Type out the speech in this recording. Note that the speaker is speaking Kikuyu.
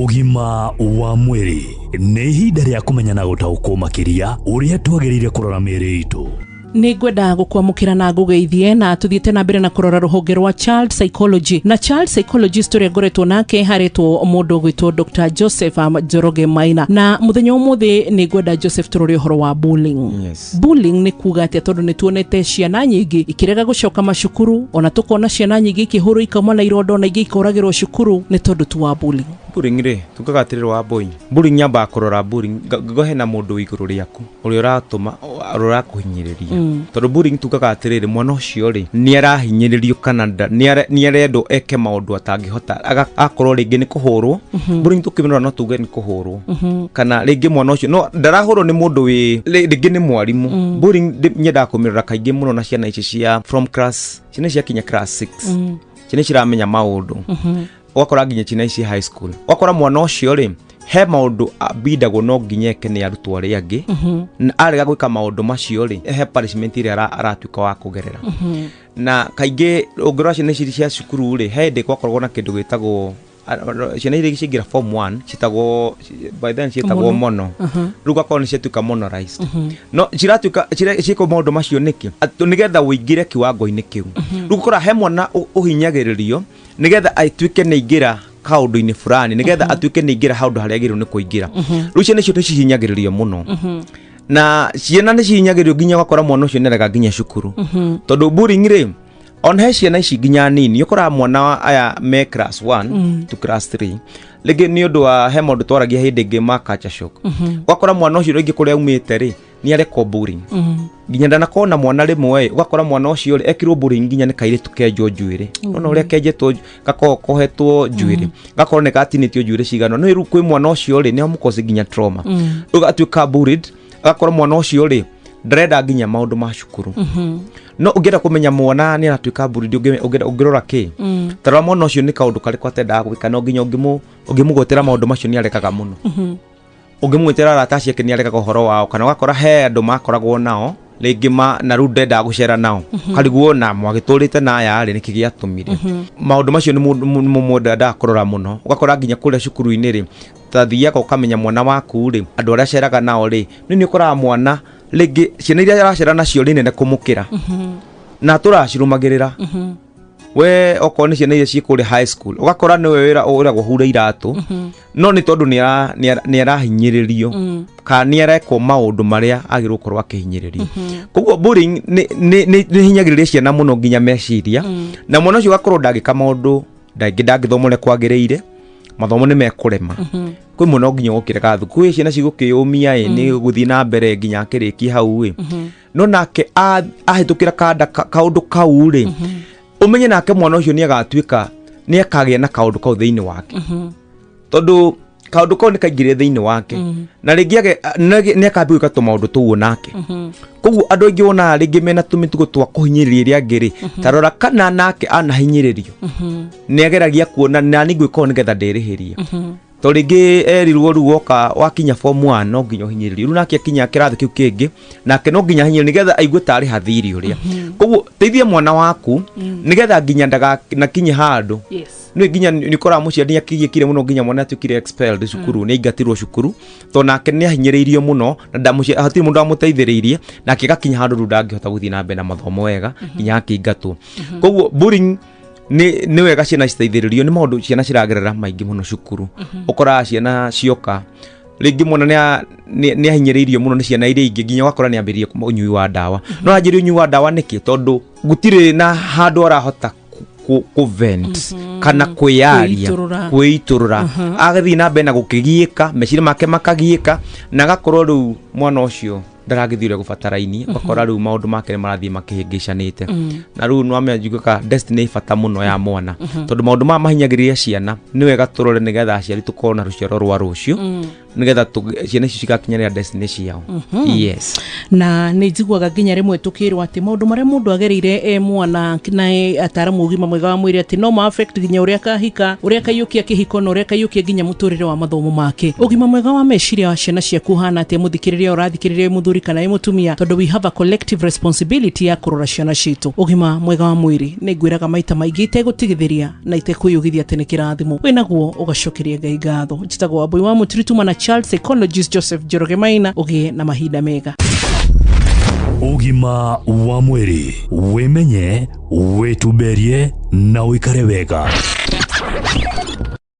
Ũgima wa mwĩrĩ nĩ ihinda rĩa kũmenya na gũtaũkwo makĩria ũrĩa twagĩrĩire kũrora mĩĩrĩ itũ. Nĩ ngwenda gũkwamũkĩra na ngũgeithie, na tũthiĩte na mbere na kũrora rũhonge rwa child psychology, na child psychologist ũrĩa ngoretwo nake haretwo mũndũ ũgwĩtwo Dr. Joseph Njoroge Maina. Na mũthenya ũmũthĩ nĩ ngwenda, Joseph, tũrore ũhoro wa bullying. Bullying nĩ kuga atĩa? Tondũ nĩ tuonete ciana nyingĩ ikĩrega gũcoka macukuru, ona tũkona ciana nyingĩ ikĩhũrwo, ikauma na irondo, na ingĩ ikoragĩrwo cukuru nĩ tondũ tu wa bullying. Bullying rĩ, tugaga atĩrĩrĩ wa boy, bullying nyambaga kũrora bullying ngo hena mũndũ wĩ igũrũ rĩaku ũrĩa ũratũma, ũrĩa ũrakũhinyĩrĩria, tondũ bullying tugaga atĩrĩrĩ, mwana ũcio rĩ, nĩ arahinyĩrĩrio kana nĩ arendwo eke maũndũ atangĩhota. Akorwo rĩngĩ nĩ kũhũrwo, bullying tũkĩmĩrora no tuge nĩ kũhũrwo, kana rĩngĩ mwana ũcio no ndarahũrwo nĩ mũndũ wĩ rĩngĩ nĩ mwarimũ. Bullying nyendaga kũmĩrora kaingĩ mũno na ciana ici cia from class, ciana ici ciakinya class 6, ciana ciramenya maũndũ, ũgakora nginya ciana ici high school, ũgakora mwana ũcio rĩ, he maũndũ ambindagwo no nginya eke nĩ arutwo arĩa angĩ, na arega gwĩka maũndũ macio rĩ, he punishment ĩrĩa aratuĩka wa kũgerera. Na kaingĩ ũngĩrora ciana ici cia cukuru rĩ, he hĩndĩ gwakoragwo na kĩndũ gĩtagwo ciana iria ciaingĩra form 1 ciĩtagwo, by then ciĩtagwo mono. Rĩu gakorwo nĩ ciatuĩka monorized, no ciratuĩka ciĩkwo maũndũ macio nĩkĩ? Atĩ nĩgetha ũingĩre kiwango-inĩ kĩu. Rĩu ũgakora he mwana ũhinyagĩrĩrio nĩgetha atuĩke nĩ aingĩra kaũndũ-inĩ fulani, nĩgetha atuĩke nĩ aingĩra handũ harĩa agĩrĩirwo nĩ kũingĩra. Rĩu ciana icio nĩ cihinyagĩrĩrio mũno, na ciana nĩ cihinyagĩrĩrio nginya ũgakora mwana ũcio nĩarega nginya cukuru, tondũ bullying rĩ, ona he ciana ici nginya nini, ũkoraga mwana wa aya me class 1 to class 3, rĩngĩ nĩ ũndũ wa he maũndũ twaragia hĩndĩ ĩngĩ ma culture shock, ũgakora mwana ũcio rĩngĩ kũrĩa aumĩte rĩ, nĩ arekwo bullying nginya ndanakorwo na mwana rĩmwe. Ũgakora mwana ũcio rĩ, ekirwo bullying nginya nĩ kairĩtu kenjwo njuĩrĩ. Nona ũrĩa kenjetwo, gakorwo kohetwo njuĩrĩ, gakorwo nĩ gatinĩtio njuĩrĩ cigana. No rĩu kwĩ mwana ũcio rĩ, nĩ amũkosi nginya trauma. Rĩu gatuĩka bullied, agakorwo mwana ũcio rĩ, ndarenda nginya maũndũ ma cukuru. No ũngĩenda kũmenya mwana nĩ aratuĩka bullied, ũngĩrora kĩ tarora mwana ũcio nĩ kaũndũ karĩkũ atendaga gwĩka, no nginya ũngĩmũgwetera maũndũ macio nĩ arekaga mũno. Ũngĩmwĩtĩra arata acio ake nĩ arekaga ũhoro wao, kana ũgakora he andũ makoragwo nao rĩngĩ ma na rĩu ndendaga gũcera nao, kariguo na mwagĩtũrĩte na aya rĩ, nĩkĩ gĩatũmire maũndũ macio? Nĩ mũndũ endaga kũrora mũno. Ũgakora nginya kũrĩa cukuru-inĩ rĩ, ta thiaga ũkamenya mwana waku rĩ, andũ arĩa aceraga nao rĩ, nĩ ũkoraga mwana rĩngĩ ciana iria aracera nacio rĩ, nene kũmũkĩra na tũracirũmagĩrĩra. We okorwo nĩ ciana iria ciĩ kũrĩa high school, ũgakora nĩwe wĩra ũragwo hure iratũ, no nĩ tondũ nĩ arahinyĩrĩrio kana nĩ arekwo maũndũ marĩa agĩrĩirwo gũkorwo akĩhinyĩrĩrio. Koguo bullying nĩ hinyagĩrĩria ciana mũno nginya meciria, na mwana ũcio ũgakorwo ndangĩka maũndũ, ndangĩthoma ũrĩa kwagĩrĩire, mathomo nĩ mekũrema. Kwĩ mũno nginya gũkĩrega thukuru, kwĩ ciana cigũkĩyũmia ĩ nĩ gũthiĩ na mbere nginya akĩrĩkie hau ĩ, no nake ahĩtũkĩra kanda kaũndũ kau rĩ, ũmenye nake mwana ũcio nĩ agatuĩka nĩ akagĩa na kaũndũ kau thĩinĩ wake, tondũ kaũndũ kau nĩ kaingĩrire thĩinĩ wake, na rĩngĩ nĩ akambia gwĩka tũmaũndũ tũu nake. Koguo andũ aingĩ wonaga rĩngĩ mena tũmĩtugo twa kũhinyĩrĩria ĩrĩa angĩ rĩ, ta rora kana nake anahinyĩrĩrio, nĩ ageragia kuona nani ngwĩka ũũ nĩgetha ndĩrĩhĩrie, to rĩngĩ erirwo rĩu woka wakinya form 1 no nginya ũhinyĩrĩrio. Rĩu nake akinya kĩrathi kĩu kĩngĩ, nake no nginya ahinyĩrĩrio nĩgetha aigue tarĩ hathiri ũrĩa. Koguo teithia mwana waku nĩgetha nginya ndaganakinye handũ. Nĩ nginya nĩ ũkoraga mũciari nĩ akĩgiĩkire mũno nginya mwana atuĩkire expelled cukuru, nĩ aingatirwo cukuru, tondũ nake nĩ ahinyĩrĩirio mũno na hatirĩ mũndũ wamũteithĩrĩirie, nake agakinya handũ rĩu ndangĩhota gũthiĩ na mbere na mathomo wega, nginya akĩingatwo. Koguo bullying nĩ wega ciana citeithĩrĩrio, nĩ maũndũ ciana ciragerera maingĩ mũno cukuru. Ũkoraga ciana cioka rĩngĩ mwana nĩ ahinyĩrĩirio mũno nĩ ciana iria ingĩ, nginya ũgakora nĩ ambĩrĩrie ũnyui wa ndawa. No anjĩrĩrie ũnyui wa ndawa nĩkĩ? Tondũ gũtirĩ na handũ arahota kũ vent kana kwĩyaria. Kwĩitũrũra. Kwĩitũrũra, agathiĩ na mbere na gũkĩgiĩka, meciria make makagiĩka, na agakorwo rĩu mwana ũcio ndaragĩthiĩ ũrĩa gũbatarainie. Ũgakora rĩu maũndũ make nĩ marathiĩ makĩhĩngĩcanĩte. Na rĩu nĩwamenya njugaga destiny ĩ bata mũno ya mwana, tondũ maũndũ maya mahinyagĩrĩria ciana, nĩ wega tũrore nĩgetha aciari tũkorwo na rũciaro rwa rũciũ, nĩgetha ciana icio cigakinyanĩra destiny ciao, yes. Na nä njiguaga nginya rĩmwe tũkĩrwo atĩ maũndũ marĩa mũndũ agereire e mwana na e ataramu ũgima mwega wa mwĩrĩ atĩ no ma affect nginya ũrĩa akahika, ũrĩa akaiyũkia kĩhiko, na ũrĩa akaiyũkia nginya mũtũrĩre wa mathomo make. Ũgima mwega wa meciria wa ciana ciaku ũhana atĩa, mũthikĩrĩria ũrathikĩrĩria wĩ mũthuri? Mũthuri kana wĩ mũtumia, tondũ we have a collective responsibility ya kũrora ciana citũ. Ũgima mwega wa mwĩrĩ, nĩ ngwĩraga maita maingĩ itegũtigithĩria na itekwĩyugithia atĩ nĩ kĩrathimo wĩnaguo, ũgacokeria Ngai ngatho. Njĩtagwo Wambui wa Mũturi, tuma na child psychologist Joseph Njoroge Maina. Ũgĩe na mahinda mega. Ũgima wa mwĩrĩ, wĩmenye, wĩtumberie na ũikare wega.